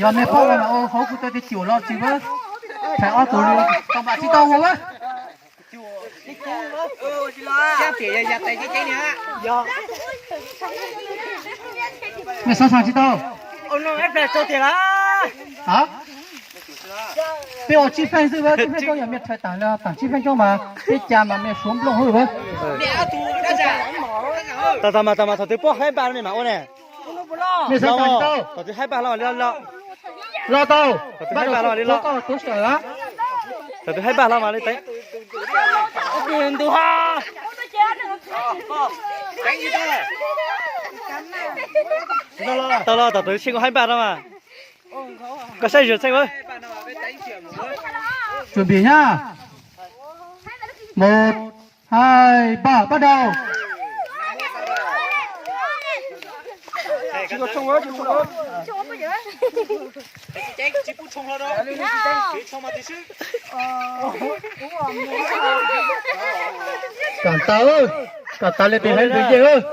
Yog mej paub ua mas ua hauv kuv tau tias cuam los tsis pab. Thaum ob tug li tau mam tsis tau ua pab. Mej xav xav tsis tau. Peb ua tsib feej xwb, tsib feej coob, yog mej rhais taam los taam tsib feej coob mas peb ca mas mej suav nplooj hwb pab. Tau tau mas tau mas thaum twg poob haib npaj no mej mam ua ne. Mej xav xav tsis tau. Thaum twg haib npaj hlo mam li los. Los tau. Thaum twg haib npaj hlo mam li los. Thaum twg haib npaj hlo mam li teev. Tau los thaum twg tshee koj haib npaj hlo mas. Koj saib zws txheej. Chuẩn bị nhá. Một, hai, ba, bắt đầu. Kam tau, kam tau li tes hais tus yeej,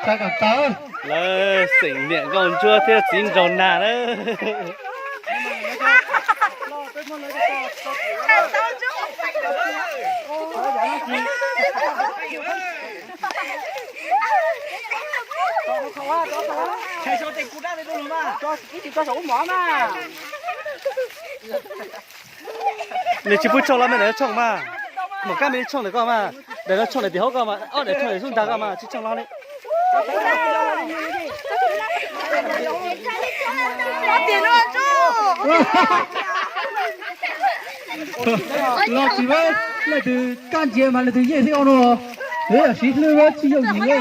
kam tau. Lawv xeem niam nkauj ntsuab thiab txiv nraug nag na. Nws tsis pub tshooj los mej daim no tshooj mas. Mus kab mej li tshooj ntawm koj mas. Daim no tshooj daim tim hauv koj mas, ob daim tshooj daim xub ntag koj mas tsis tshooj los li. Los tsis pab, leej twg kaj ntsia mas leej twg yeej thiab no. Siv hlwb tsis yooj yim li.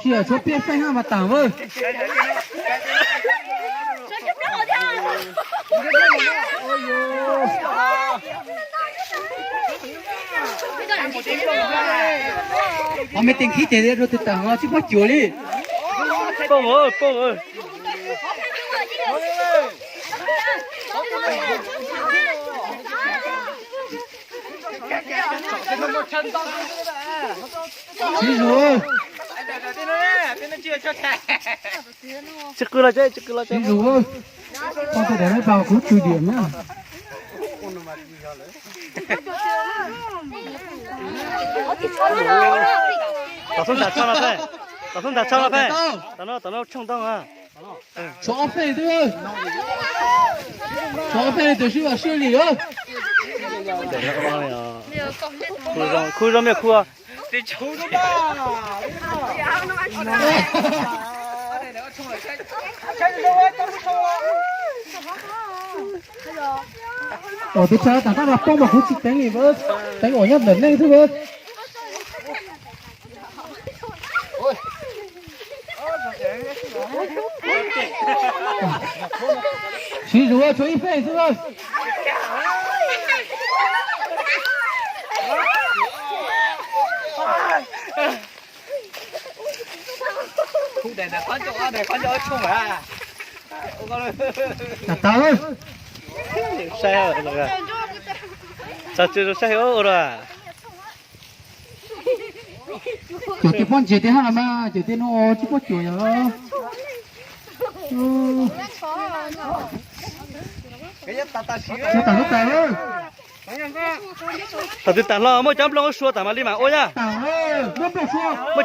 Sij hawm tshuav peb feej mas taam vawj. Qhov mej teem khib tes rau tus taam los tsis pub cuam li. Poob, poob. Siv zug. Tsis qw los tsis qw los. Siv zug. Poj tus daim no pas kuv tsw diam na. Tom xub ntas tsho no peb, tom xub ntas tsho no peb, tom no tom no tshooj ntoo. Tshuav ob feej xwb, tshuav ob feej tus sib vam sib li os. Khu zoo mej khu. Tus tshav tam qab no poob mas kuv tsis teev li, teev uas nyob ntawm neej xwb. Siv zug, tshuav ib feej xwb. Tam tau, saib, tso tsw saib ua luaj. Cov tej pob ntseg tej hab los mas cov tej no tsis pub cuam yom. Thaum twg tas hlo muab cov nplooj ua sua tas mam li mam ua yaj. Muab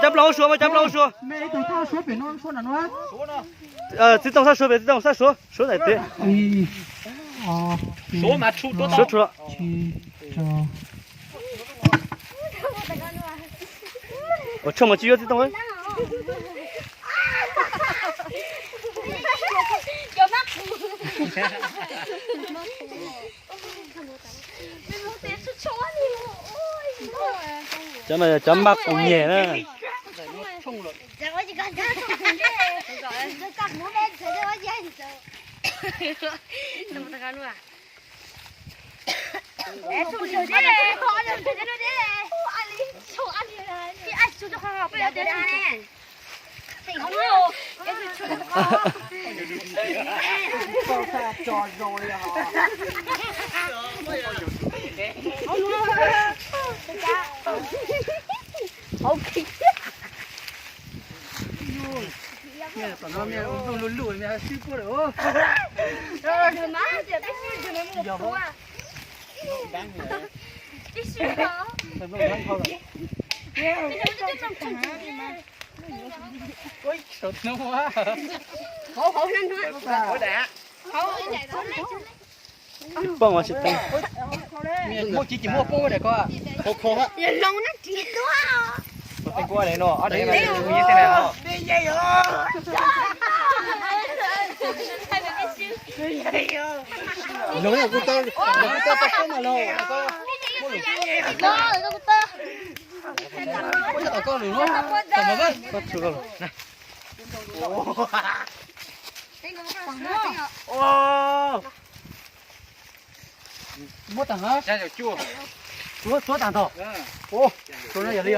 cov nplooj ua sua, muab cov nplooj ua sua. Txiv Tooj sab suav pem, Txiv Tooj sab suav, suav daim teb. Suav tshua. Ua tshooj mas tsis yuav Txiv Tooj. Cov no yog cov maj qus nyeg na. Hauv kiag. Tom no me ua nplooj luj luj me sib puab lawm. Tsis poob os, tsis poob. Muaj tsis, tsis muaj poob daim ko. Kuv teeb kuv daim no, ob daim no. Zoo kuv tau, kuv tau tau poob mas los. Kuv tau koj lus, tau mas. Muab tag, tsuab tag nrho. Ua, tsuab no yog li.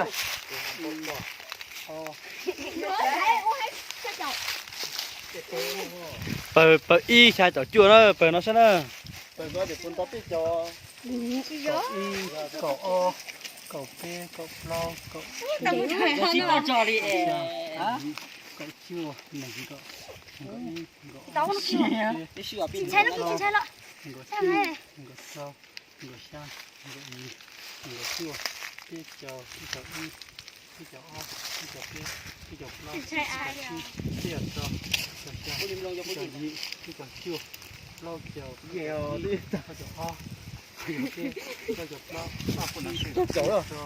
Pawg, pawg ib xya caum cuaj na, pawg no saib na. Kaum ib, kaum ob, kaum peb, kaum plaub, kaum tsib, kaum cuaj, nees nkaum, nees nkaum ib, nees nkaum ob, nees nkaum peb, nees nkaum plaub, nees nkaum tsib, nees nkaum xya, nees nkaum yim, nees nkaum cuaj, peb caug, peb caug ib, peb caug ob, peb caug peb, peb caug plaub, peb caug tsib, peb caug rau, peb caug xya, peb caug yim, peb caug cuaj, plaub caug, plaub caug ob, plaub caug peb, plaub caug plaub, plaub caug rau, plaub caug xya,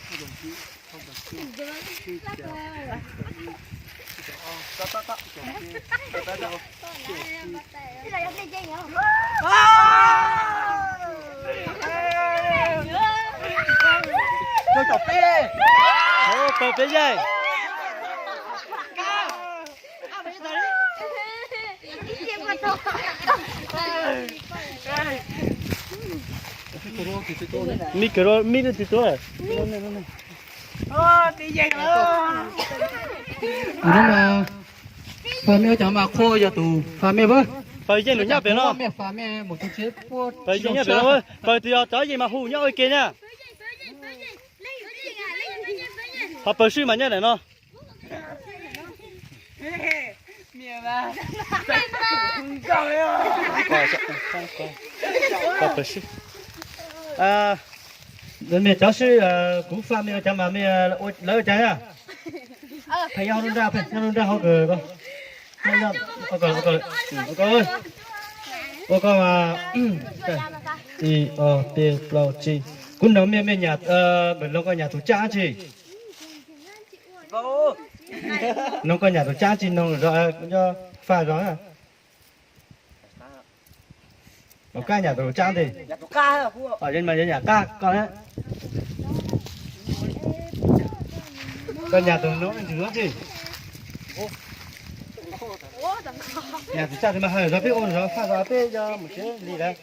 plaub caug cuaj, plaub caug tsib, plaub caug ib, plaub caug ob, plaub caug peb, plaub caug plaub, plaub caug peb. Pawg peb yeej. Mib kawg, mib twb tsis tuaj. Hnub no Fas Mej cov mas qhua yog tus Fas Mej, Fas Yeej nws nyob pem no. Fas Yeej nyob pem no, Fas tus yog cov yeej mas hu nyob ua ke na. Ho Pawg Swb mas nyob ntawm no. Pawg Swb, mej cov Swb, kuv Fas Mej cov mas mej lawv ua cas na? Pheej nyob lub nraj, pheej nyob lub nraj hauv kawg ko. Ua ko, ua ko, ib, ob, peb, plaub, tsib. Kuv noog mej, mej nyam, Npawg Loog koj nyam tus tsaj tsi? Noog koj nyam tus tsaj tsi, noog zog, nyob Fas zog. Laus Kaij nyam tus tsaj tsi? Mas yog nyam Kaij koj na. Koj nyam tus no ntsis tsi? Nyam tus tsaj tsi mas hawm zog peb ua zog Fas zog peb cov mus tsev li lawm.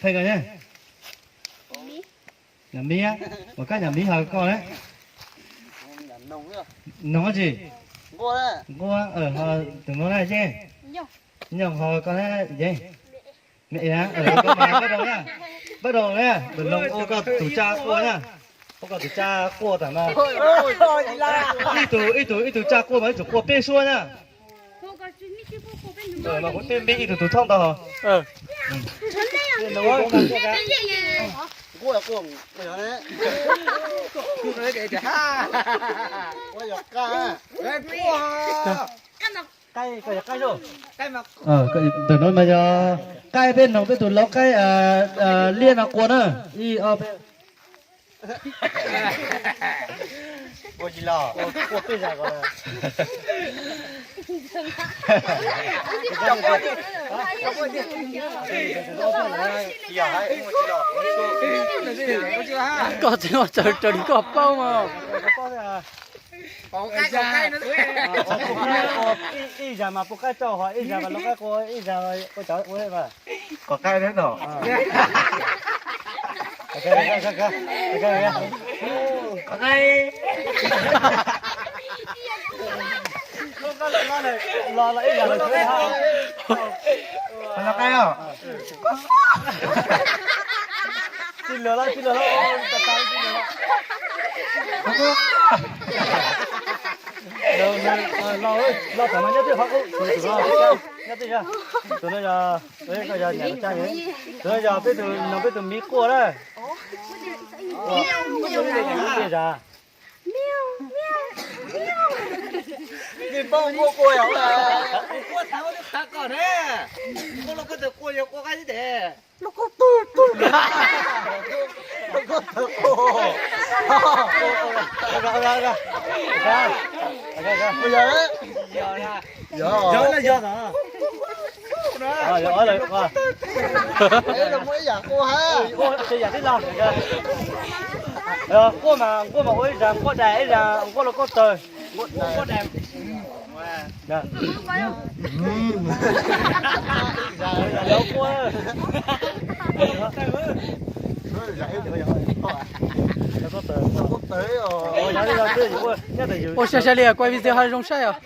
Pheej koj na. Nyam Miv, Laus Kaij nyam Miv, ho koj na? Noog tsi? Nquab, tus no na Yeej. Nyoog, ho koj na Yeej? Pab rau na, pab rau na, Npawg Loog ua koj tus tsaj quaj na, ua koj tus tsaj quaj tas mas. Ib tug, ib tug, ib tug tsaj quaj mas ib tug quaj peb suab na. Mas kuv twb npib ib tug tus thoob ntau. Ntawm no mas yog qaib, peb noog peb tus Laus Kaij liab no quaj na. Ib ob peb. Koj tseem ua raws li koj paub mas. Ib zag mas pub qaib rau, ho ib zag mas Laus Kaij quaj, ib zag ua cov ua mas. Kom qaib thiab no. Los, los ib zag los. Laus Kaij os. Tsis lawm, tsis lawm, tsis lawm. Los, los, los, los tom no nyob twj qhov qub, nyob twj yog. Tus no yog, koj yog niam tsa, tus no yog peb tus, no peb tus miv quaj na. Quaj, quaj, quaj, quaj, quaj. Nws paub quaj quaj yog quaj thaum twg qhav kom na. Quaj los koj tawm quaj yog quaj qab xib tes. Los koj tawm, tawm. Los koj tawm quaj. Yog, yog, yog. Yog, yog. Yog, yog, yog. Quaj, yam tib lo. Quaj mas, quaj mas ua ib zag quaj dais, ib zag quaj los koj tawm. Quaj dais. Yog. Yog quaj. Ua sai sai li, kuv video ho zoo saib os.